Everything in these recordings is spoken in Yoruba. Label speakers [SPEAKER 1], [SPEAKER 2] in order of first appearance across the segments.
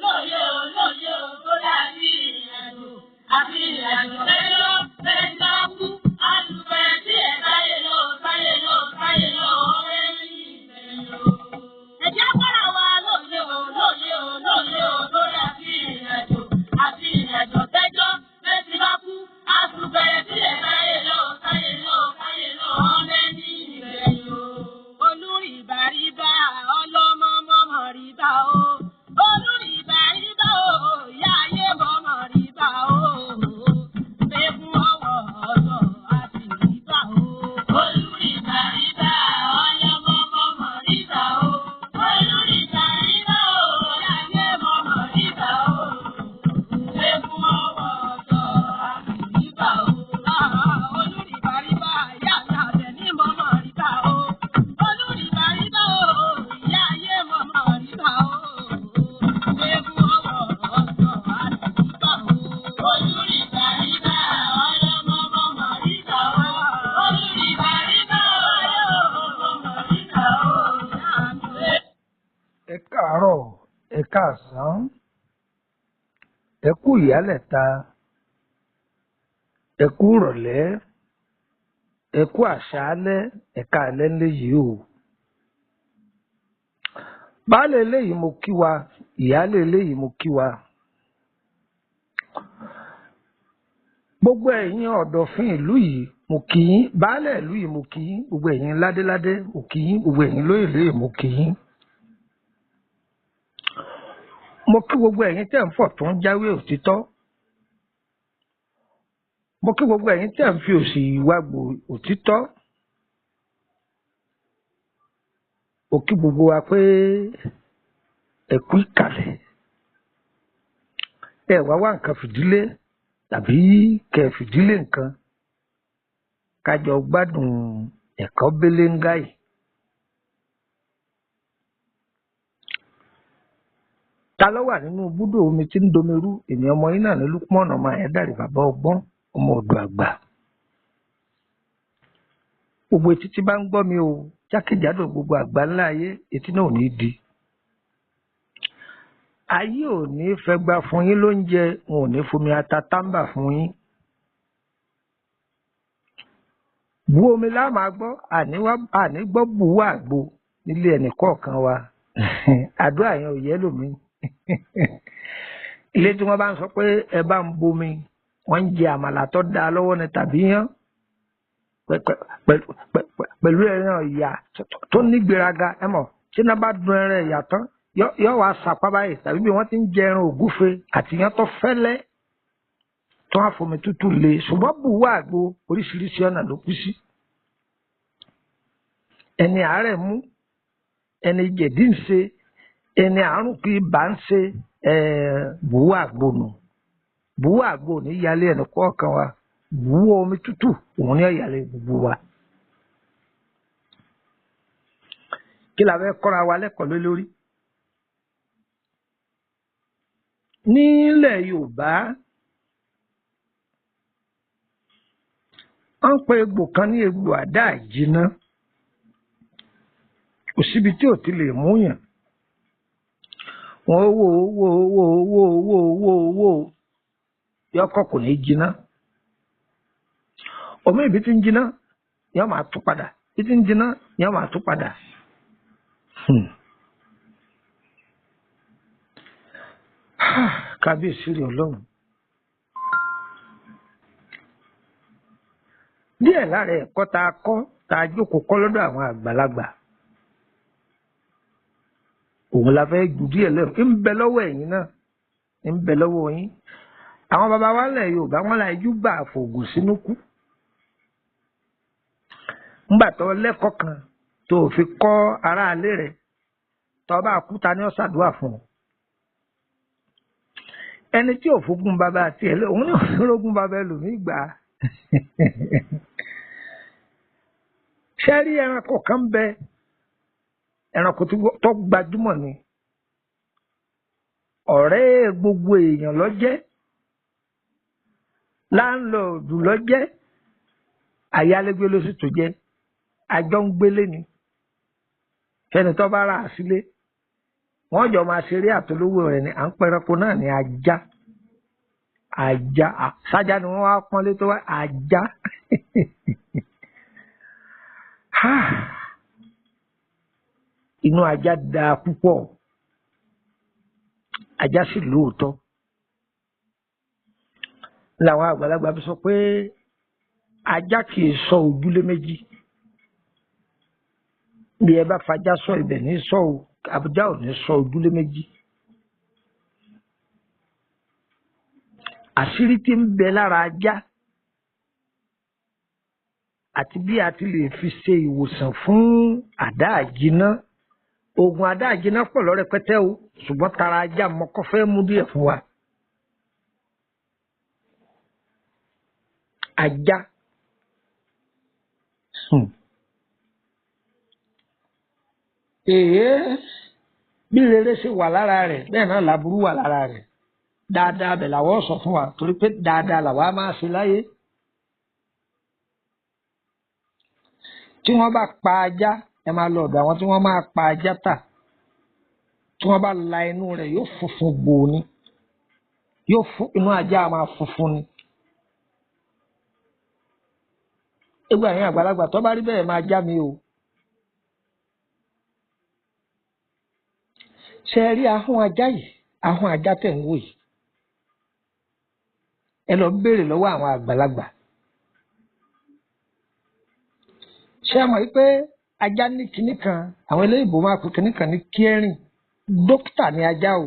[SPEAKER 1] Lóye o, lóye o, tó dàbí ìrìnàjò. Àfi ìrìnàjò lẹ́jọ́ lẹ́jọ́ kú. Àtùpẹ̀ tí ẹ̀ táyé lọ, táyé lọ, táyé lọ, ọ̀rẹ́ ní ìgbẹ̀yìn o. Ẹ̀jẹ̀ kọ́ra wa lóye o, lóye o, lóye o, tó dàbí ìrìnàjò. Àfi ìrìnàjò tẹ́jọ́ lẹ́sìn bá kú. Àtùpẹ̀ tí ẹ̀ táyé lọ, táyé lọ, táyé lọ, ọ̀rẹ́ ní ìgbẹ̀yìn o. Olúrìbàrìbà ọlọ́mọ mọ́mọ́ rìbà o. Olúrìbàrìbà o, ìyá ayé mọ́mọ́ rìbà o. Egun ọwọ́ ọ̀sọ̀ àti rìbà o. Olúrìbàrìbà ọlọ́mọ mọ́mọ́ rìbà o. Olúrìbàrìbà o, ìyá ayé mọ́mọ́ rìbà o. Egun ọwọ́ ọ̀sọ̀ àti rìbà o. Olúrìbàrìbà ìyá àtàbẹ̀ ní mọ́mọ́ rìbà o. Olúrìbàrìbà o, ìyá ayé mọ́mọ́ rìbà o. Egun ọwọ́ ọ̀sọ̀ àti rìbà o. Olúrìbàrìbà ọlọ́mọ mọ́mọ́ rìbà o. Olúrìbàrìbà ọlọ́mọ mọ́mọ́ rìbà o.
[SPEAKER 2] Ẹ káàárọ̀, ẹ káàsán, ẹ kú ìyálẹ̀ta, ẹ kú ìrọ̀lẹ́, ẹ kú àṣálẹ́, ẹ káalẹ́ ńlẹ́ yìí o. Baálé eléyìí mo kí wa, ìyáálé eléyìí mo kí wa. Gbogbo ẹ̀yin ọ̀dọ̀fin ìlú yìí mo kí yín, baálé ìlú yìí mo kí yín, gbogbo ẹ̀yin ládéládé mo kí yín, gbogbo ẹ̀yin lóyè lóyè mo kí yín. Mo kí gbogbo ẹ̀yin tẹ́ ń fọ̀ tó ń jáwé òtítọ́. Mo kí gbogbo ẹ̀yin tẹ́ ń fi òsì wágbò òtítọ́. Mo kí gbogbo wa pé ẹ kú ìkàlẹ̀. Ẹ wá wá nǹkan fìdílé tàbí kẹ́ ẹ fìdílé nǹkan. Ká jọ gbádùn ẹ̀kọ́ béléńgá yìí. Ta ló wà nínú búdò omi tí ń domi rú? Èmi ọmọ yín náà ní Lukman ọmọ Ayédáre, bàbá ọgbọ́n, ọmọ ọ̀dọ̀ àgbà. Gbogbo etí tí bá ń gbọ́ mi o, jákèjádò gbogbo àgbà ńlá ayé, etí náà ò ní di. Ayé ò ní fẹ́ gba fún yín lóúnjẹ, wọn ò ní fomi ata táǹbà fún yín. Bu omi lá máa gbọ́, àní gbọ́ bùwá àgbo nílé ẹnì kọ̀ọ̀kan wa. Àdúrà yẹn ò yẹ lómi. Ilé tí wọ́n bá ń sọ pé ẹ bá ń bomi, wọ́n ń jẹ àmàlà tó dáa lọ́wọ́ ni tàbí yán pẹ̀lú ẹran ìyà tó nígbéraga. Ẹ mọ̀ tí iná bá dun ẹran ìyà tán, yọ wá sapá báyìí, tàbí bí wọ́n ti ń jẹ ẹran ògúfe àti yán tó fẹ́lẹ́ tó wá fomi tútù le. Ṣùgbọ́n bùwá àgbo oríṣiríṣi ọ̀nà ló kú sí. Ẹni àárẹ̀ mú, ẹni jẹ̀dí ń ṣe, ẹni àrùn kì í bá ń ṣe, bùwá àgbo nù. Bùwá àgbo ní yálé ẹnì kọ̀ọ̀kan wa, bùwá omi tútù òun ní ọ̀yàlé gbogbo wa. Kí la fẹ́ kọ́ra wa lẹ́kọ̀ọ́ lé lórí? Nílẹ̀ Yorùbá, wọ́n ń pe egbò kan ní egbò àdá àjìná. Kò síbi tí ò ti lè mú yàn. Wọ́n wò wò wò wò wò wò wò, yọkọ̀ kò ní jiná. Omi ìbí ti ń jiná, yọ máa tú padà. Bí ti ń jiná, yọ máa tú padà. Kábíyèsí rẹ̀ Ọlọ́run. Díẹ̀ lára ẹ̀kọ́ tá a kọ́, tá a jókòó kọ́ lọ́dọ̀ àwọn àgbàlagbà, òun la fẹ́ jù díẹ̀ lẹ́nu. Ń bẹ lọ́wọ́ ẹ̀yin náà, ń bẹ lọ́wọ́ yín. Àwọn baba wa lẹ̀ Yorùbá wọn la ijú gbà fògùn sínú kú. Ńgbà tó lẹ́kọ̀ọ́ kan tó fi kọ́ aráalé rẹ̀, tó bá kú ta ni ó ṣàdúrà fún ọ? Ẹni tí ò fógún bàbá àti ẹ̀ òun ní òfin bàbá ẹlòmíì gbà á. Ṣé rí ẹranko kan bẹ, ẹranko tó gbajúmọ̀ ni, ọ̀rẹ́ gbogbo èèyàn ló jẹ́, láńlọ́ọ̀dù ló jẹ́, ayálégbé ló sì tó jẹ́, àjọ ń gbélé ni. Fẹ́ni tó bá rà á sílé, Wọ́n jọ máa ṣeré àtolówó rẹ̀ ni. À ń pẹranko náà ní ajá. Ajá sájà ni wọ́n wá pọ́nlé tó wá ajá. Inú ajá dáa púpọ̀, ajá sì lóòótọ́. Làwọn àgbàlagbà fi sọ pé ajá kì í sọ ojúlé méjì. Bí ẹ bá fajá sọ ibẹ̀ ní sọ o, àbújá ò ní sọ ojúlé méjì. Àṣírí tí ń bẹ lára ajá àti bí a ti lè fi ṣe ìwòsàn fún àdá àjínà. Oògùn àdá àjínà pọ̀ lọ́rẹ̀pẹ̀tẹ́ o, ṣùgbọ́n tara ajá mọ́kọ́ fẹ́ mú díẹ̀ fún wa. Ajá. Èé, bí rere ṣe wà lára rẹ̀ bẹ́ẹ̀ náà làbúrú wà lára rẹ̀. Dáadáa bẹ̀ làwọ̀ sọ fún wa, torí pé dáadáa làwa máa ṣe láyé. Tí wọ́n bá pa ajá, ẹ máa lọ ọ̀dọ̀ àwọn tí wọ́n máa pa ajá tà. Tí wọ́n bá la inú rẹ̀ yóò funfun gbòò ni. Yóò fún inú ajá máa funfun ni. Egbò àyìn àgbàlagbà tó bá rí bẹ́ẹ̀ máa já mi o. Ṣé ẹ rí ahọ́n ajá yìí? Ahọ́n ajá tẹ̀ ń wò yìí. Ẹ lọ béèrè lọ́wọ́ àwọn àgbàlagbà. Ṣé ẹ mọ̀ wípé ajá ní kinní kan, àwọn eléyìnbó máa pe kinní kan ní kẹ́rìn. Dókítà ni ajá o,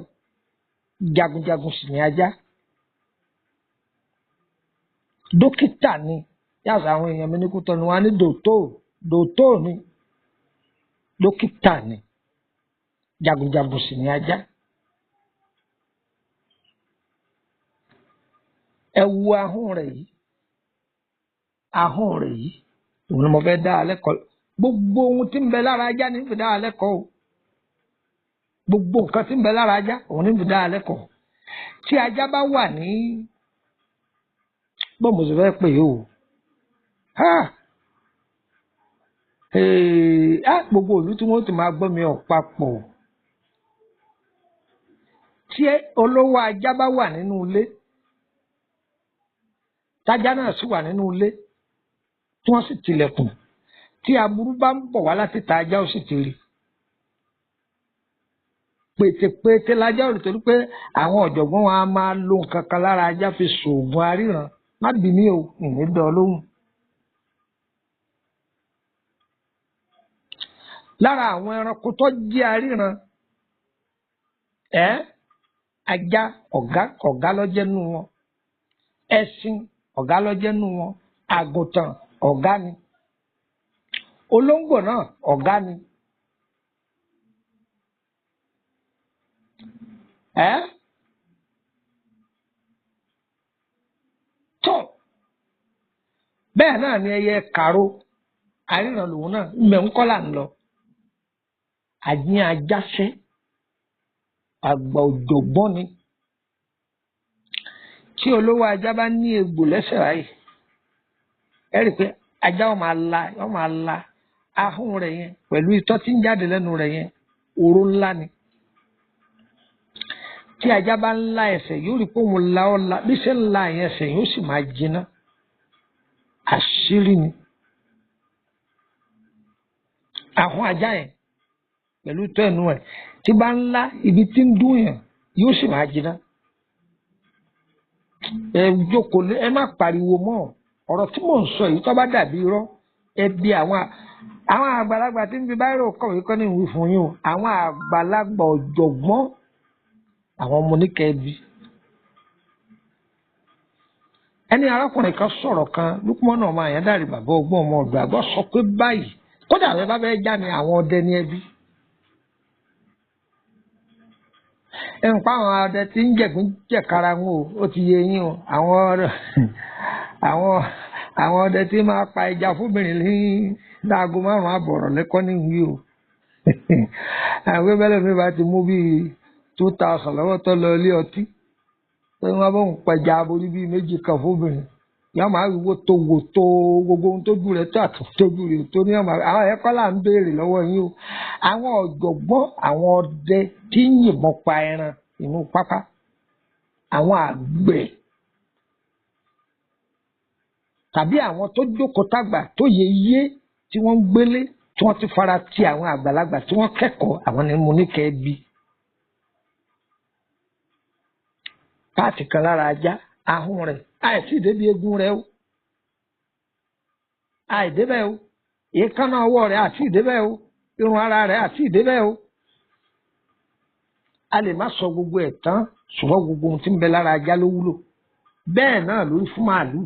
[SPEAKER 2] jagunjagun sì ni ajá. Dókítà ni, yàtọ̀ àwọn èèyàn mi ní Kútọ́nù wa ní dòtó, dòtó ni, dókítà ni, jagunjagun sì ni ajá. Ẹ wo ahọ́n rẹ̀ yìí, ahọ́n rẹ̀ yìí, òun ni mo fẹ́ dá a lẹ́kọ̀ọ́. Gbogbo ohun tí ń bẹ lára ajá ni ń fi dá a lẹ́kọ̀ọ́ o. Gbogbo nǹkan tí ń bẹ lára ajá òun ni ń fi dá a lẹ́kọ̀ọ́. Tí ajá bá wà ní, bó mo sì fẹ́ pè é o. Gbogbo ìlú tí wọ́n ti máa gbọ́ mi ò papọ̀. Tí olówó ajá bá wà nínú ilé, tájá náà sì wà nínú ilé, tí wọ́n sì tilẹ̀kùn, tí aburú bá ń bọ̀ wá láti ta ajá ó sì ti rí. Pètèpètè lajá ò rí, torí pé àwọn ọ̀jọ̀gbọ́n wa máa lo nǹkan kan lára ajá fi ṣoògùn aríran. Má bí mi o, ìní dán lóhùn. Lára àwọn ẹranko tó jẹ́ aríran, ajá ọ̀gá ló jẹ́ nínú wọn. Ẹṣin ọ̀gá ló jẹ́ nínú wọn. Àgùntàn ọ̀gá ni. Olóńgbò náà ọ̀gá ni. Tó bẹ́ẹ̀ náà ni ẹyẹ kàró aríran lòun náà mbẹ̀ ń kọ́ là ń lọ. Àyín ajáṣẹ́ àgbà ọ̀jọ̀gbọ́n ni. Tí olówó ajá bá ní egbò lẹ́sẹ̀ báyìí, ẹ rí i pé ajá ó máa la, ó máa la ahọ́n rẹ̀ yẹn pẹ̀lú itọ́ tí ń jáde lẹ́nu rẹ̀ yẹn, oró ńlá ni. Tí ajá bá ń la ẹsẹ̀ yóò rí i pé òun la ọ́ la, bí ṣe ń la yẹn ẹsẹ̀ yóò sì máa jiná. Àṣírí ni. Ahọ́n ajá yẹn pẹ̀lú itọ́ ẹnu ẹ̀ tí bá ń la ibi tí ń dùn yẹn yóò sì máa jiná. Ẹ jókòó, ẹ má pariwo mọ́. Ọ̀rọ̀ tí mò ń sọ yìí tó bá dàbí irọ́, ẹ bi àwọn àgbàlagbà tí ń fi báírò kọ̀wé kọ́ ní ìwé fún yín o. Àwọn àgbàlagbà ọ̀jọ̀gbọ́n, àwọn ọmọ oníkẹ́ẹ̀bí. Ẹni arákùnrin kan sọ̀rọ̀ kan, Lúkúmọ́nù ọmọ Àyándàrè bàbá ọgbọ́n ọmọ ọ̀dọ̀ àgbọ̀ sọ pé báyìí, kódà àwọn bá fẹ́ já mi àwọn ọdẹ ní ẹbí. Ẹ ń pa àwọn ọdẹ tí ń jẹ̀gbín jẹ̀kara wọn o, ó ti yé yín o. Àwọn ọdẹ tí máa pa ẹja fúnbìnrin ní láago 5:30 àbọ̀rọ̀ lẹ́kọ́ ní ìwé o. Àwọn ẹgbẹ́ mi bá ti mú bíi 2000 lọ́wọ́ tó lọ ilé ọtí. Pé wọ́n bá ń pẹja aborí bíi 2 kan fúnbìnrin. Yóò máa wí wótó wótó gbogbo ohun tójú rẹ̀ tó àtúntójú rẹ̀ tó ní ọmọ. Àwọn ẹ̀kọ́ là ń béèrè lọ́wọ́ yín o. Àwọn ọ̀jọ̀gbọ́n, àwọn ọdẹ tí ń yìnbọn pa ẹran inú pápá, àwọn àgbẹ̀ tàbí àwọn tó jókòó tàgbà tó yẹ yé tí wọ́n ń gbélé, tí wọ́n ti fara ti àwọn àgbàlagbà tí wọ́n kẹ́kọ̀ọ́, àwọn ni mo ní kẹ́ bí. Páàtì kan lára ajá, ahọ́n rẹ̀, àìsí ìdébi eegun rẹ̀ o, àìdébẹ̀ o, èékánná ọwọ́ rẹ̀ àti ìdébẹ̀ o, irun ara rẹ̀ àti ìdébẹ̀ o. A lè má sọ gbogbo ẹ̀ tán, ṣùgbọ́n gbogbo ohun tí ń bẹ lára ajá ló wúlò. Bẹ́ẹ̀ náà lórí fún màálù.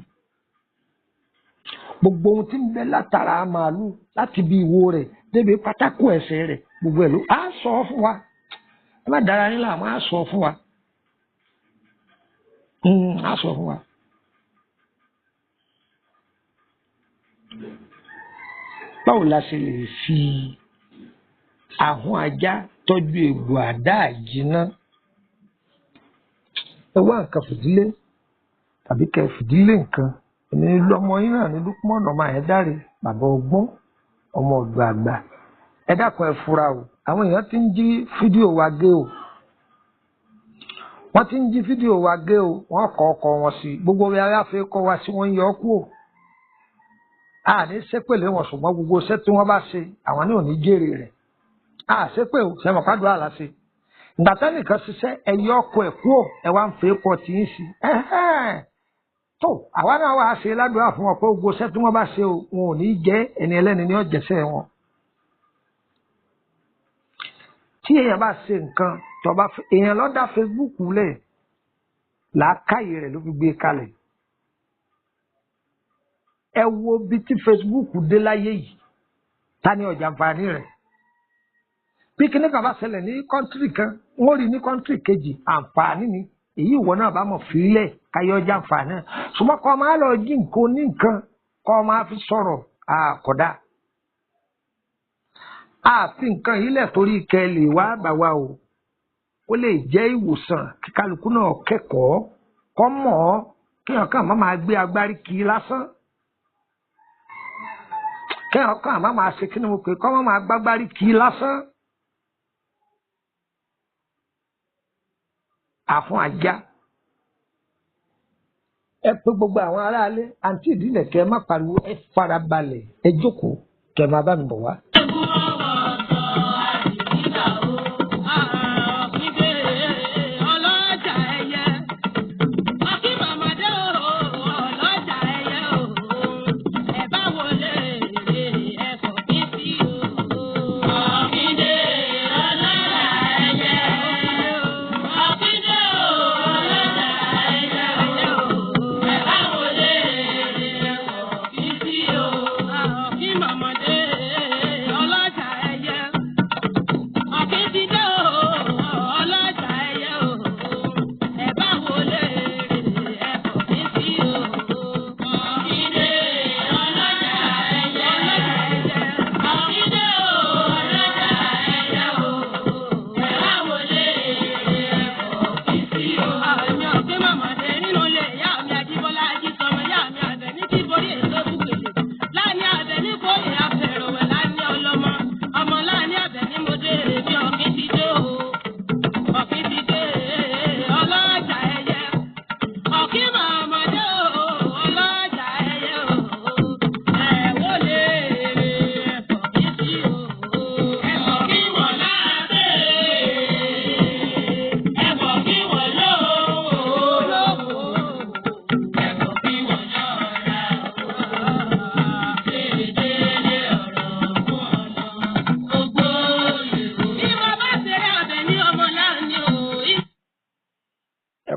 [SPEAKER 2] Gbogbo ohun tí ń bẹ látara màálù láti bí ìwo rẹ̀ débi pátákó ẹsẹ̀ rẹ̀, gbogbo ẹ̀ ló á sọ fún wa. Ẹ má dára yín láàmú, á sọ fún wa. Á sọ fún wa. Báwo la ṣe lè fi ahọ́n ajá tọ́jú egbò àdá àjínà? Ẹ wá nǹkan fìdílé tàbí kẹ́ fìdílé nǹkan. Èmi lọmọ yín náà ní Lukman ọmọ Àyẹ́dáre, bàbá ọgbọ́n, ọmọ ọ̀dọ̀ àgbà. Ẹ dákun, ẹ fura o. Àwọn èèyàn ti ń jí fídíò wa gé o. Wọ́n ti ń jí fídíò wa gé o. Wọ́n kọ ọkọ wọn sí. Gbogbo bí aláfẹ́ kọ́ wa sí, wọ́n ń yọ ọ́ kú o. A ní sépèlé wọn, ṣùgbọ́n gbogbo iṣẹ́ tí wọ́n bá ṣe, àwọn ní ò ní jèrè rẹ̀. A sépè o, sẹ́mọ̀ kádùá là ṣe. Ìgbà tẹ́nìkan ṣiṣẹ́, ẹ yọ ọkọ ẹ̀ kú o, ẹ wá ń fẹ́ kọ́ tí ń sí. Tó àwa náà wàá ṣe ládùúrà fún wọn pé gbogbo iṣẹ́ tí wọ́n bá ṣe o, wọn ò ní jẹ́ ẹni ẹlẹ́ni ní ọ̀jẹ̀sẹ̀ wọn. Tí èèyàn bá ṣe nǹkan tó bá èèyàn lọ dá Facebook lẹ̀, làákàyè rẹ̀ ló fi gbé kalẹ̀. Ẹ wo bí tí Facebook dé láyé yìí, ta ni ọjà àǹfààní rẹ̀? Bí kinní kan bá ṣẹlẹ̀ ní kọ́ńtírì kan, wọ́n rí ní kọ́ńtírì kejì, àǹfààní ni. Èyí ìwọ náà bá mọ̀ fílẹ̀ káyọ̀ ọjà àǹfààní rẹ̀. Ṣùgbọ́n kọ́ máa lọ jí nǹkan ní nǹkan, kọ́ máa fi sọ̀rọ̀ àkọ́dá. Àfi nǹkan yìí lẹ̀ torí kẹ́ lè wá bà wá o. Ó lè jẹ́ ìwòsàn kí kálukú náà kẹ́kọ̀ọ́, kọ́ mọ̀ ọ́, kéèyàn kàn má máa gbé agbárí kiri lásán. Kéèyàn kàn má máa ṣe kí ni mo pè kọ́ má máa gbágbárí kiri lásán. Àfún ajá. Ẹ pé gbogbo àwọn aráalé, àǹtí ìdílé kẹ́ ẹ má pariwo, ẹ farabalẹ̀, ẹ jókòó, kẹ́ ẹ máa bá mi bọ̀ wá.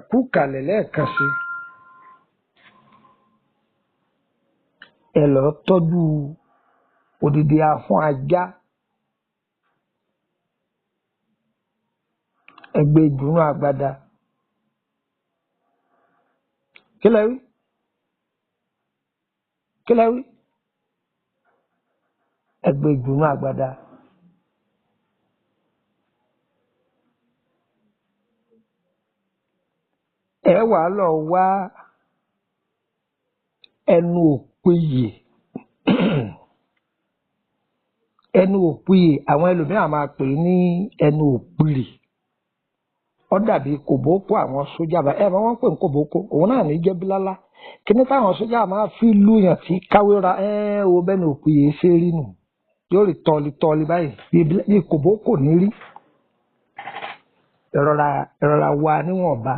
[SPEAKER 2] Kú kalẹ̀ lẹ́ẹ̀kan sí. Ẹ lọ tọ́jú odidi ahọ́n ajá, ẹgbẹ́ ìdùnnú àgbàdà. Kí lẹ wí? Kí lẹ wí? Ẹgbẹ́ ìdùnnú àgbàdà. Ẹ wàá lọ wá Ẹnu òpiyè, ẹnu òpiyè, àwọn ẹlòmíràn máa pè é ní ẹnu òpìrì. Ó dàbí kòbókó àwọn sójà bá ẹ mọ wọn pè ní kòbókó, òun náà ní jẹ́ bílálá. Kíní táwọn sójà máa fi lùyàn tí káwéra ẹ wo bẹ́ẹ̀ ni òpiyè ṣe rí nù, yóò rí tọ́lí tọ́lí báyìí bí kòbókò ní rí. Ìrọ̀rà wa níwọ̀nba.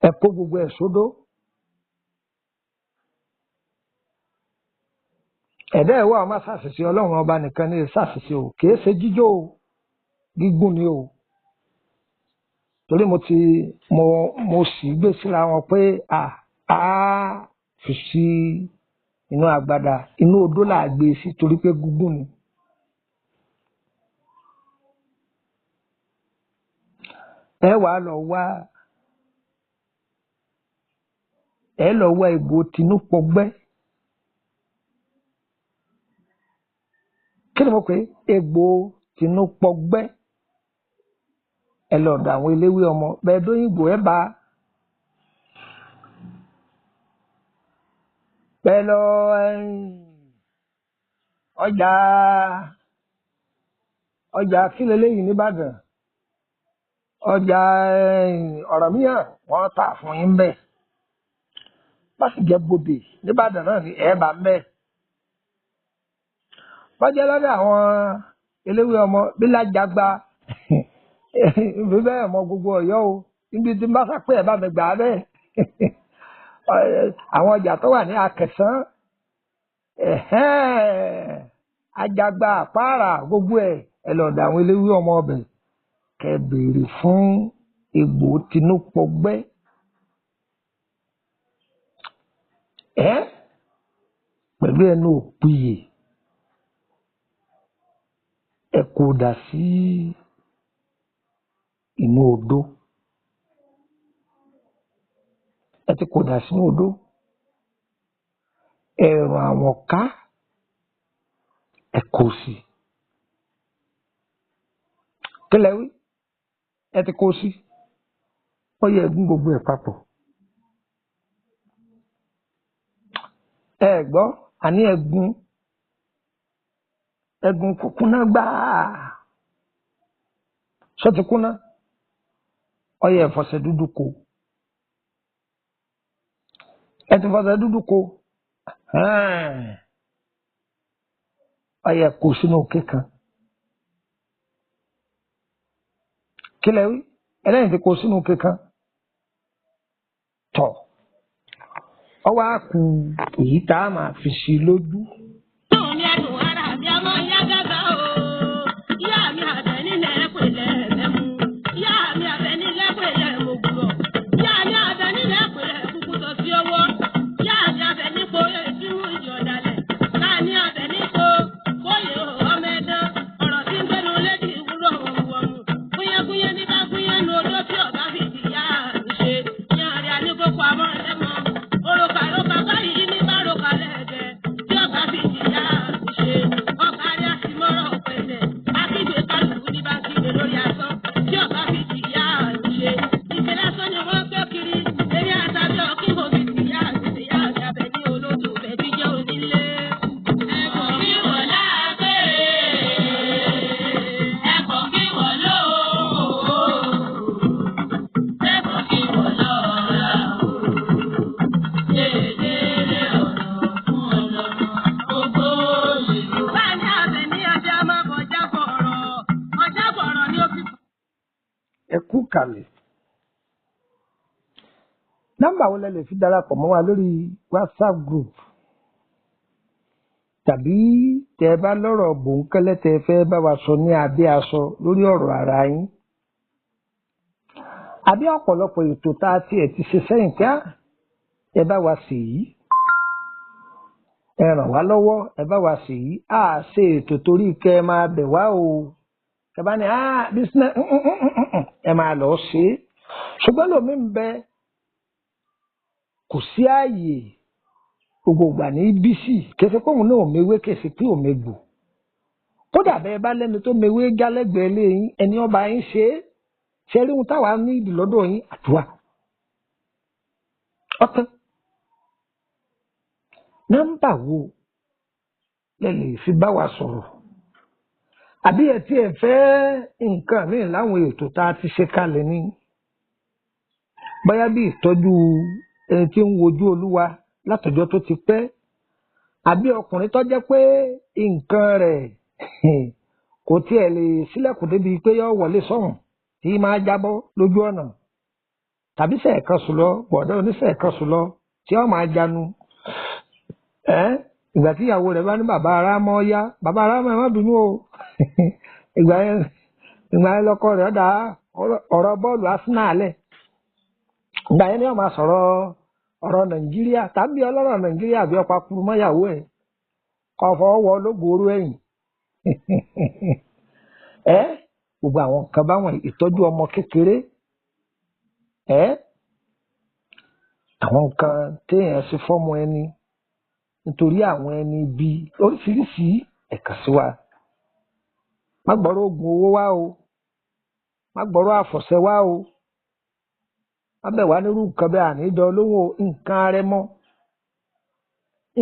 [SPEAKER 2] Ẹ kó gbogbo ẹ̀ sódó. Ẹ̀dá ẹ̀wọ́ àwọn máa ṣàṣìṣe, Ọlọ́run ọba nìkan ní ṣàṣìṣe o, kìí ṣe jíjó o, gígùn ni o. Torí mo ti mo sì gbé síra wọn pé a fi sí inú agbada, inú odó là á gbé sí torí pé gígùn ni. Ẹ wàá lọ wá, ẹ lọ wá egbò tinúpọgbẹ́. Kí ni mo pè é? Egbò tinúpọgbẹ́. Ẹ lọ ọ̀dọ̀ àwọn eléwé ọmọ bẹ́ẹ̀ dóyìnbó ẹ bá bẹ́ẹ̀ lọ ọjà ọjà kí leléyìí nìbàdàn, ọjà Ọ̀rànmíyàn, wọ́n tà fún yín bẹ́ẹ̀. Bá sì jẹ́ Bòdè nìbàdàn náà ni ẹ bá ń bẹ́ẹ̀. Bọ́jẹ́ lọ́dọ̀ àwọn eléwé ọmọ bílájàgba bí bẹ́ẹ̀ mọ gbogbo Ọ̀yọ́ o, níbi tí n bá sápẹ́ ẹ̀ bá mi gbà á bẹ́ẹ̀. Àwọn ọjà tó wà ní Akẹ̀sán, Àjàgbà, Àpáàrà, gbogbo ẹ̀ ẹ lọ́dọ̀ àwọn eléwé ọmọ ọbẹ̀ kẹ́ béèrè fún egbò tinúpọgbẹ́. Ẹ pẹ̀lú ẹnu òpìyè, ẹ kò dà sí inú odó. Ẹ ti kò dà sínú odó. Ẹ̀rùn àwọn ká ẹ kò sí. Kílẹ̀ wí? Ẹ ti kó sí. Ó yẹ ẹgún gbogbo ẹ̀ papọ̀. Ẹ gbọ́, àní ẹgún ẹgún kúkúná gbáà. Sọ ti kúná? Ó yẹ ẹ̀fọ́sẹ̀ dúdú ko. Ẹ ti fọṣẹ dúdú ko. Ó yẹ kó sínú òkè kan. Kílẹ̀ wí? Ẹlẹ́yìn ti kó sínú òkè kan. Tọ̀. Ó wá ku èyí tá a máa fi sí lójú.
[SPEAKER 1] Inú mi adùn, ara mi a máa yá gágá o. Ìyá mi Àbẹ̀ní lẹ́pẹ̀lẹ́ mẹ́mu. Ìyá mi Àbẹ̀ní lẹ́pẹ̀lẹ́ mògùrọ̀. Ìyá mi Àbẹ̀ní lẹ́pẹ̀lẹ́ kúkú sọ sí owó. Ìyá mi Àbẹ̀ní po ètúrú ìjọ̀dálẹ̀. Láàní Àbẹ̀ní po kóyè ọmọ ẹ̀dán. Ọ̀rọ̀ tí ń gbénu lédi ìwúrọ̀ wọ̀mùwọ̀mù. Gúnyángúnyán ní bá gúnyán nu odó tí ọ̀gá fi ti yá mi ṣe. Ìyá rẹ̀ á ní kókó àmọ́ ẹ̀mọ́. Òrùka ló ka báyìí ní bá roka lẹ́ẹ̀dẹ̀. Tí ọ̀gá fi ti yá mi ṣe. Ọkà rẹ̀ á sì mọ́rọ̀ pẹ̀sẹ̀. Akígbe kálukú ní bá kígbe lórí asán. Tí ọ̀gá fi ti yá mi ṣe. Ìṣe lásán ni wọ́n gbé kiri. Èmi àtàbí ọ̀kí mo fi ti yá mi ṣe. Yá mi Àbẹ̀ní olódò bẹ̀ tí jẹ́ onílé. Ẹ̀kọ́ kí wọ́n láàgbé. Ẹ̀kọ́ kí wọ́n lóo. Ẹ̀kọ́ kí wọ́n lọ́ra o. Dédéré ọ̀nà fún ọlọ́mọ ògbóòlù. Báyìí Àbẹ̀ní ọjà máa bọ̀ jábọ̀ ọ̀rọ̀. Ọjà bọ̀rọ̀ ni ó fi
[SPEAKER 2] Ẹ kú kàlẹ̀. Nọ́mbà wo lẹ lè fi darapọ̀ mọ́ wa lórí WhatsApp group tàbí tẹ ẹ bá lọ́rọ̀ bòńkẹ́lẹ́ tẹ ẹ fẹ́ bá wa sọ ní abẹ́ aṣọ lórí ọ̀rọ̀ ara yín, àbí ọ̀pọ̀lọpọ̀ ètò tá a tiẹ̀ ti ṣe sẹ́yìn pé ẹ bá wa ṣe yìí, ẹ ràn wá lọ́wọ́, ẹ bá wa ṣe yìí, á ṣe ètò torí kẹ́ ẹ máa bẹ̀ wá o, kẹ́ bá ní business ẹ máa lọ ṣe é. Ṣùgbọ́n lómi ń bẹ, kò sí ààyè, gbogbo ìgbà ní bísí, kẹsẹ pé òun náà mewé, kẹsẹ pé òun megbò. Kódà bẹ́ẹ̀ bá lẹ́ni tó mewé jálẹ́gbẹ̀ẹ́ lé yín, ẹni ọba yín ṣe é ṣe rí ohun táwa ní ìdí lọ́dọ̀ yín, àdúrà. Ọ̀tán. Nọ́mbà wo lẹ lè fi bá wa sọ̀rọ̀? Àbí ẹ tí ẹ fẹ́ nǹkan míì láwọn ètò tá a ti ṣe kalẹ̀ ni? Bóyá bí ìtọ́jú ẹni tí ń wojú Olúwa látọjọ́ tó ti pẹ́, àbí ọkùnrin tó jẹ́ pé nǹkan rẹ̀ kò tiẹ̀ lè sílẹ̀kùn débi pé yọ wọlé sọ̀hún tí máa jábọ́ lójú ọ̀nà, tàbí sẹ̀ẹ̀kan sùn lọ, bọ̀dọ̀ onísẹ̀ẹ̀kan sùn lọ tí ó máa jánu. Ìgbà tí ìyàwó rẹ̀ bá ní bàbá ara mọ́ yá, bàbá ara mọ́ ẹ má bínú o. Ìgbà yẹn lọkọ rẹ̀ ọ̀dà ọ̀rọ̀ bọ́ọ̀lù Arsenal lẹ̀. Ìgbà yẹn ni wọ́n máa sọ̀rọ̀ ọ̀rọ̀ Nàìjíríà tàbí ọlọ́rọ̀ Nàìjíríà bí ọ̀pá kuru mọ́yàwó ẹ̀ kọ́ fọwọ́ wọ ológun ẹ̀yìn. Gbogbo àwọn nǹkan báwọn, ìtọ́jú ọmọ kékeré, àwọn nǹkan téèyàn ṣe fọ́mọ ẹni nítorí àwọn ẹni bí oríṣiríṣi ẹ̀ka sí wa. Má gbọ́rọ̀ oògùn owó wá o, má gbọ́rọ̀ àfọ̀ṣẹ wá o, má bẹ̀ wá nírú nǹkan bẹ́ẹ̀ àníjọ lówó nǹkan arẹ mọ́.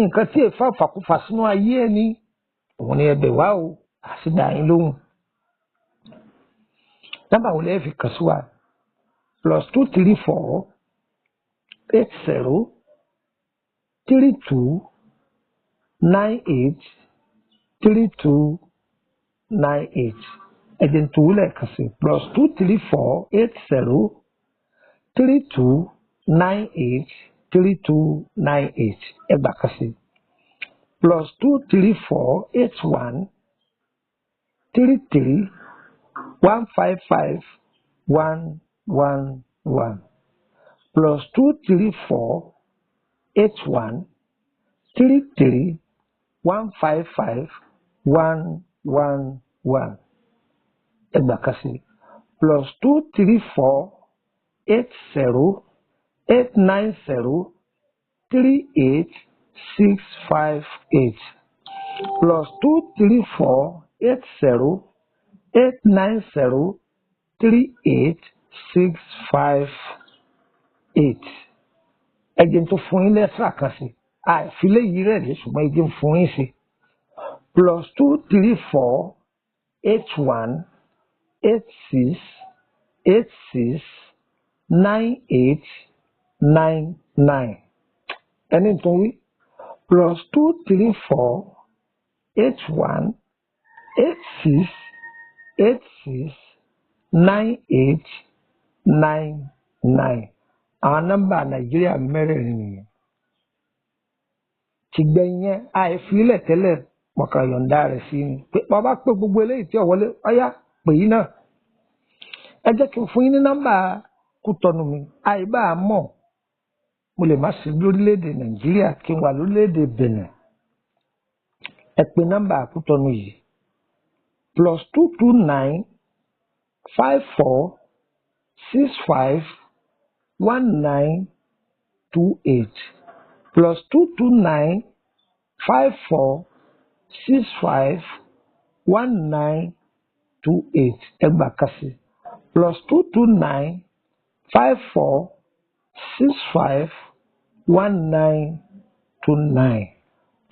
[SPEAKER 2] Nǹkan tí èèfà fàkúfà sínú ayé ẹni òun ni ẹ bẹ̀ wá o, àṣìdá yín lóhùn. Nọ́mbà wo lẹ fi kàn sí wa? +234 80 32 98 32 98. Ẹ̀jẹ̀ ń tòwú lẹ́ẹ̀kan sí +234 80 32 98 32 98. Ẹgbàá kan sí +234 81 33 155 111 +234 81 33 155 111. Ẹgbàá kan sí +234 80 890 38 658 +234 80 890 38 658. Ẹjẹ̀ tó fún yín lẹ́sà kan sí, àìfilé yìí rẹ̀ lé, ṣùgbọ́n ẹjẹ̀ ń fún yín sí +234 81 86 86 98 99. Ẹni tó wí +234 81 86 86 98 99. Àwọn nọ́mbà Nàìjíríà mẹ́rẹ̀ẹ̀rin nìyẹn. Tìgbẹ̀yìn yẹn àìfilẹ̀ tẹ́lẹ̀ mọ̀kàn yọ̀ǹda rẹ̀ sí ni pé bàbá pé gbogbo eléyìí tí ò wọlé ọ̀yá pè yín náà. Ẹ jẹ́ kí n fún yín ní nọ́mbà Kútọ́nù mi, àìbá a mọ̀ mo lè má sí lórílẹ̀‐èdè Nàìjíríà kí n wà lórílẹ̀‐èdè Benin. Ẹ pè nọ́mbà Kútọ́nù yìí +229 54 65 19 28 +229 54 65 19 28. Ẹgbàá kasi +229 54 65 19 29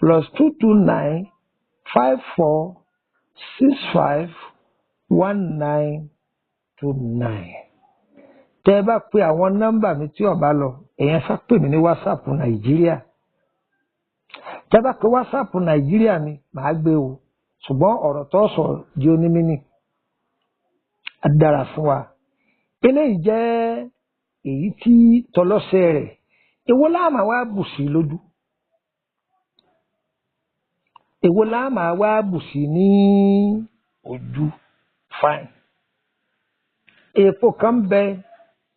[SPEAKER 2] +229 54 65 19 29. Tẹ́ ẹ bá pe àwọn nọ́mbà mi tí ó bá lọ, èèyàn sá pè mí ní WhatsApp Nàìjíríà. Tẹ́ ẹ bá pe WhatsApp Nàìjíríà mi, màá gbé o, ṣùgbọ́n ọ̀rọ̀ tó sọ di onímínì. Á dára fún wa. Eléyìí jẹ́ èyí tí tọlọ́sẹ̀ rẹ̀. Èwo la máa wá bù sí lójú? Èwo la máa wá bù sí ní ojú? Fine. Èèpo kan bẹ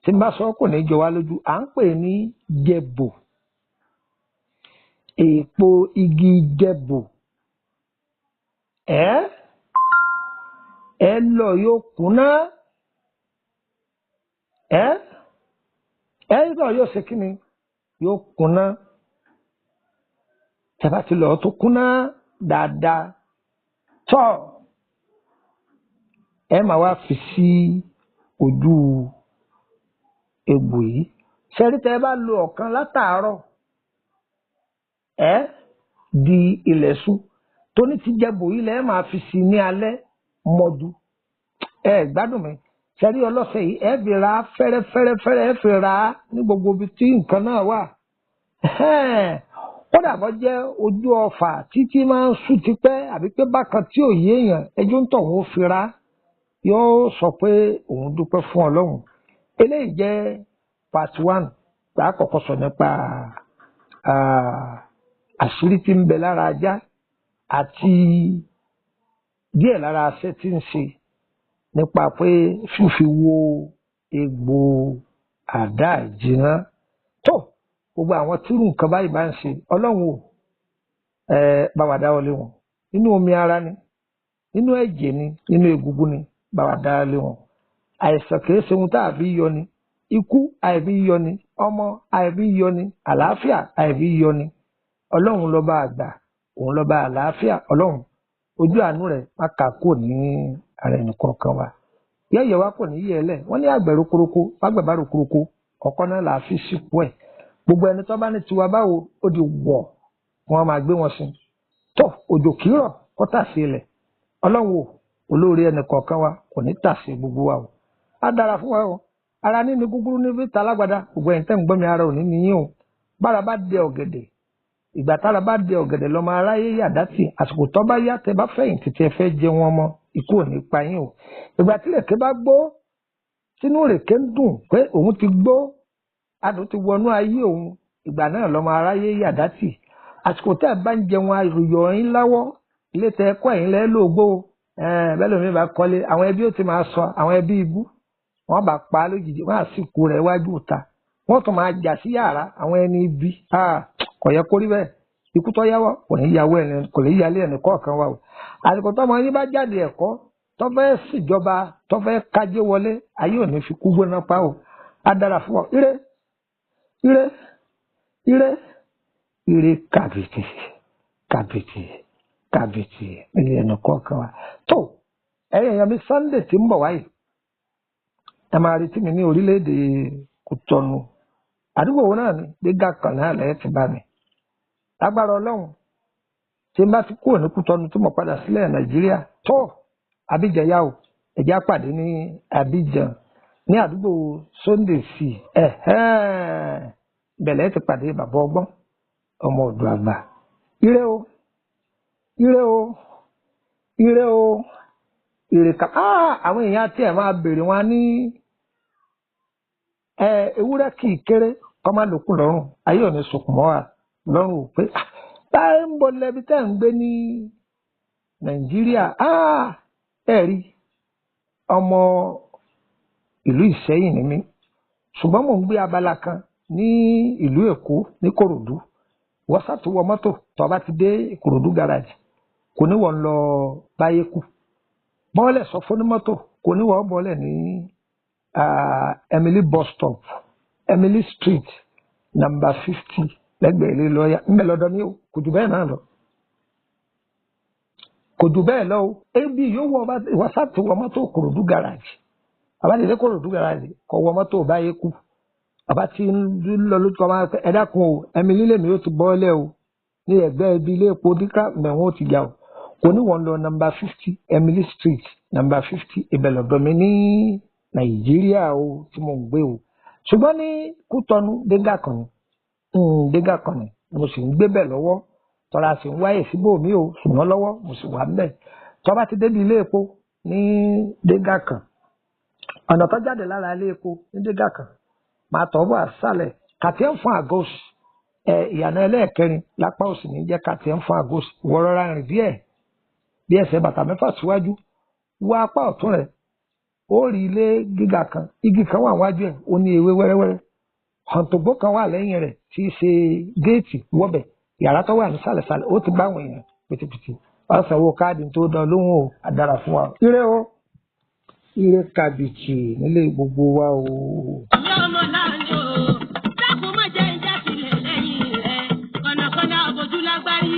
[SPEAKER 2] tí n bá sọ kò ní jọ wá lójú, à ń pè ní jẹ̀bò. Èèpo igi jẹ̀bò. Ẹ lọ yóò kúnná. Ẹ lọ yóò ṣe kí ni? Yóò kúnná. Tẹ́ bá ti lọ tó kúnná dáadáa. Tọ́ ẹ máa wá fi sí ojú egbò yìí. Ṣẹ́rí tẹ́ ẹ bá lo ọ̀kan látàárọ̀ ẹ di ilẹ̀ ṣú, tóní ti jẹ́bù ilẹ̀ ẹ máa fi sí ní alẹ́ mọ́jú. Ẹ gbádùn mi. Ṣẹ́rí ọlọ́sẹ̀ yìí ẹ fi ra fẹ́rẹ́fẹ́rẹ́fẹ́rẹ́, ẹ fi ra ní gbogbo ibi tí nǹkan náà wà. Kódà bọ́ jẹ́ ojú ọfà títí máa ń sùn tipẹ́ àbí pé bákan tí ò yé èèyàn, ẹjọ́ ń tọ̀ wọ́n fi ra, yóò sọ pé òun dúpẹ́ fún Ọlọ́run. Eléyìí jẹ́ part 1 tá a kọ́kọ́ sọ nípa àṣírí tí ń bẹ lára ajá àti díẹ̀ lára aṣẹ́ tí ń ṣe nípa pé fífi wo egbò àdá ìjìnà. Tó gbogbo àwọn tírù nǹkan báyìí bá ń ṣe, Ọlọ́run ò bá wa dáwọ́ lé wọn. Nínú omi ara ni, nínú ẹ̀jẹ̀ ni, nínú egungun ni, bá wa dáwọ́ lé wọn. Àìsàn kìí ṣe ohun tá a fi yọ ni, ikú àìfi yọ ni, ọmọ àìfi yọ ni, àlàáfíà àìfi yọ ni. Ọlọ́run lọ́ba àgbà, òun lọ́ba àlàáfíà. Ọlọ́run ojú àánú rẹ̀ má kà kúrò ní ara ẹnìkọ̀ọ̀kan wa. Yẹ́yẹ́ wa kò ní yẹ ẹ lẹ̀. Wọ́n ní àgbẹ̀ rokoroko, fágbẹ̀ bá rokoroko, ọ̀kọ́ náà là á fi sípò ẹ̀. Gbogbo ẹni tó bá ní tiwa báwo, ó di wọ̀, wọ́n máa gbé wọn sí. Tó òjò kì í rọ̀ kó tà sí ilẹ̀. Ọlọ́run ò olóore ẹnìkọ̀ọ̀kan wa kò ní tà sí gbogbo wa o. Á dára fún wa o. Ara níní gúgúrú ní fi ta alágbádá, gbogbo ẹ̀yin tẹ́ ń gbọ́ mi ara ò ní níyìn o. Bára bá dẹ ọ̀gẹ̀dẹ̀, ìgbà tára bá dẹ ọ̀gẹ̀dẹ̀ lọ́mọ aráyé yàdá tì, àsìkò tó bá yá tẹ bá fẹ̀yìntì tí ẹ fẹ́ jẹ wọn mọ́, ikú ò ní pa yín o. Ìgbà tí ìrèké bá gbó, sínú ìrèké ń dùn pé òun ti gbó, adùn ti wọnú ayé òun, ìgbà náà lọ́mọ aráyé yàdá tì. Àsìkò tẹ́ ẹ bá ń jẹun ayọ̀ yín láwọ́, ilé tẹ kọ́ ẹ̀yin lẹ́ lóògbó, bẹ́ẹ̀ lómi bá kọ́lé, àwọn ẹbí ó ti máa sọ, àwọn ẹbí ibú, wọ́n bá pa á lójijì, wọ́n á sì kú rẹ̀ wájú ìta, wọ́n tún máa jà sí yàrá àwọn ẹni ibi. Kò yẹ kó rí bẹ́ẹ̀. Ikú tó yáwọ́ kò ní yàwó ẹni, kò ní yálé ẹnì kọ̀ọ̀kan wa o. Àsìkò tọ́mọ yín bá jáde ẹ̀kọ́, tó fẹ́ ṣèjọba, tó fẹ́ kájé wọlé, ayé ò ní fi kú gbóná pa o. Á dára fún ọ. Ire, ire, ire, ire kàbìtì, kàbìtì, kàbìtì ní ẹnì kọ̀ọ̀kan wa. Tó ẹ̀yin èèyàn mi, Sunday tí ń bọ̀ wáyé, ẹ máa retí mi ní orílẹ̀-èdè Kútọ́nù. Àdúgbò wo náà ni gbéga kan náà lẹ́yìn tí bá mi. Lágbára Ọlọ́run, tí n bá ti kúrò ní Kútọ́nù tí mo padà sílẹ̀ Nàìjíríà, tó Abidjan yá o, ẹ̀jẹ̀ á pàdé ní Abidjan ní àdúgbò Sunday sí bẹ̀lẹ̀ ti pàdé bàbá ọgbọ́n ọmọ ọ̀dọ̀ àgbà. Ire o, ire o, ire o, ire ká. Àwọn èèyàn tí ẹ máa béèrè wọn ní ewúrẹ́ kì í kéré kọ́ má lókun lọ́rùn, ayé ò ní sunkún mọ́ wa lọ́rùn ò pé báyìí ń bọ̀ lẹ́bi tẹ́ ń gbé ní Nàìjíríà. Ẹ rí ọmọ ìlú Ìṣẹ́yìn ni mí, ṣùgbọ́n mò ń gbé abala kan ní ìlú Èkó ní Kòròdú. Wọ́n ṣàtúwọ̀ mọ́tò tó bá ti dé Ìkòròdú gáràjì, kò ní wọ́n lọ báyé kù. Bọ́ọ̀lẹ̀ sọ fún mọ́tò, kò ní wọ́n bọ́ọ̀lẹ̀ ní Emily bus stop, Emily Street, number 50, lẹ́gbẹ̀ẹ́ ilé lọ́ọ̀yà. Ńbẹ̀ lọ́dọ̀ mi o, kò jù bẹ́ẹ̀ náà lọ. Kò jù bẹ́ẹ̀ lọ o. Ebi yóò wọ wọ́sàtì wọ mọ́tò Kòròdú gáràjì. Bàbá ti dé Kòròdú gáràjì, kò wọ mọ́tò báyé kú. Bàbá ti ń lọ lójú ọmọ ẹ dákun o, Emily lèmi yóò ti bọ́ọ̀lẹ̀ o. Ní ẹ̀gbẹ́ ibi ilé epo díkà mẹ̀wọ̀n ó ti ga o. Kò ní wọ́n lọ number 50, Emily Street, number 50, ibẹ̀ lọ́dọ̀ mi ní Nàìjíríà o tí mo ń gbé o. Ṣùgbọ́n ní Kútọ́nù dégà kan ni, dégà kan ni mo sì ń gbé bẹ̀ lọ́wọ́. Tọ́ra sì ń wáyè síbò mí o, ṣùgbọ́n lọ́wọ́ mo sì wà ń bẹ̀. Tọ́ bá ti débi ilé epo ní dégà kan, ọ̀nà tó jáde lára ilé epo ní dégà kan, máa tọ́ bọ̀ àṣàlẹ̀ kàtí ẹ̀ ń fún àgọ́sì. Ìyànà ẹlẹ́ẹ̀kẹrin lápá òsì ní jẹ́ kàtí ẹ̀ ń fún àgọ́sì. Wọ́n rọra rìn díẹ̀ bí ẹsẹ̀ bàtà mẹ́fà síwájú, wọ apá ọ̀tún rẹ̀, ó rí ilé gíga kan, igi kan wà wájú ẹ̀, ó ní ewé wẹ́rẹ́wẹ́rẹ́. Hàǹtògbó kan wà lẹ́yìn rẹ̀ tí í ṣe géètì wọ́bẹ̀. Yàrá tó wà ní sàlẹ̀sàlẹ̀ ó ti bá àwọn èèyàn pìtìpìtì. Wọ́n sanwó káàdì tó dán lóhùn o, àdára fún wa. Ire o, ire kàbìtì nílé gbogbo wa o.
[SPEAKER 1] Ọ̀rẹ́ ọmọ náà ń jò ó, dákun má jẹ́ ìjà sílẹ̀ lẹ́yìn rẹ̀, kọ̀nàkọ̀nà òbójú lágbárí,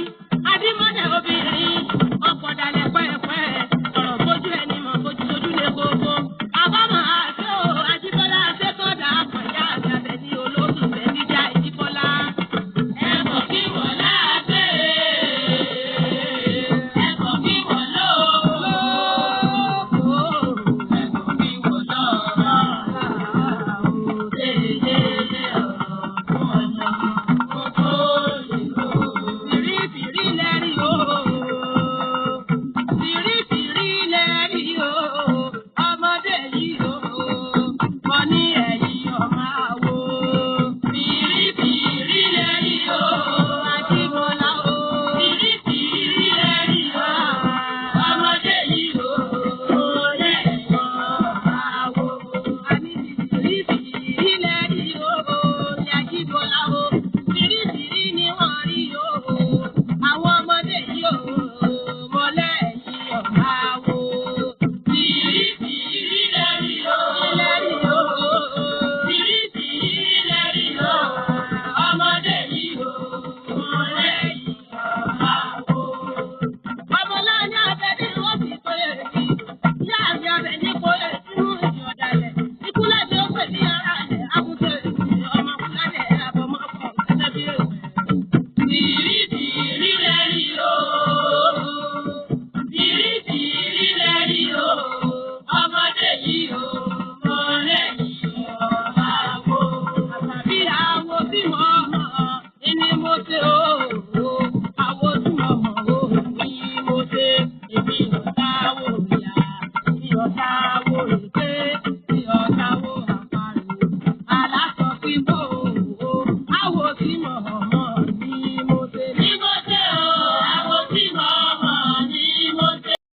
[SPEAKER 1] àdìmọ́lẹ̀ obìnrin.